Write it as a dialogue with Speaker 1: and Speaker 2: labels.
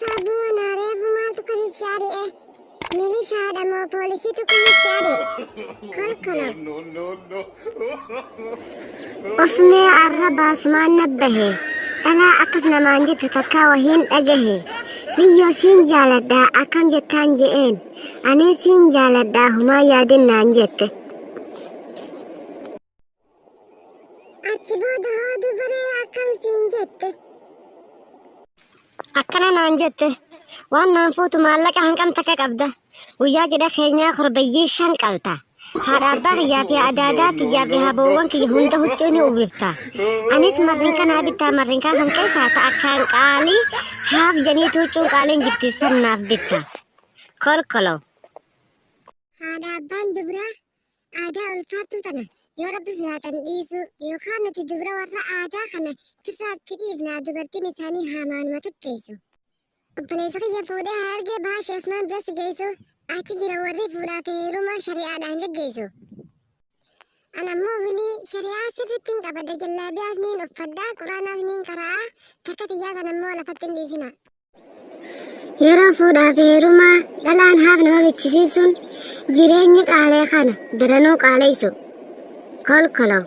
Speaker 1: Sabuuna reefu maaltu kasi si ari'e? Milishaadha moo poolisiitu kasi si ari'e? Kolkolo.
Speaker 2: No, no, no.
Speaker 1: Osmee arra baasumaan nabbahe. Dhalaa akkas namaan jettu takkaa wahiin dhagahe. Miyyoo siin jaaladhaa akkam jettaan je'een. Aniin siin jaaladhaa humaa yaadin naan jette. Achi booda hoo dubaree akkam siin jette? Akkana naan jette. Waan naan fuutu maallaqa hanqam takka qabda. Guyyaa cidha keenyaa korbeeyyii 5 qalta. Haadha abbaa kiyyaa fi adaadaa tiyyaa fi haboowwan kiyya hunda huccuu ni uwwifta. Anis marrinka naa bittaa marrinkaa san keessaa ta akkaan qaalii haaf janiitu huccuun qaaliin jirti san naaf bitta. Kolkolo. Haadha abbaan dubraa aadaa ulfaattuu tana yoo rabbi sodaatan dhiisuu yookaan nuti dubra warra aadaa kana firraa itti dhiifnaa dubartiin isaanii haamaanuma tetteessu. Obboleessa kiyya fuudhee Harargee Baha Sheh Usmaan bira si geessu achi jira warri fuudhaa fi heeruma shari'aadhaan geggeessu. An ammoo wilii shari'aa sirrittiin qabadha jallaabiyaas niin uffadha quraanaas niin qara'a takka tiyyaa tan ammoo lafatti hin dhiisina. Yeroo fuudhaa fi heerumaa dhalaan haaf nama bichisiisuun jireenyi qaalee kana daranuu qaaleysu. Kolkolo.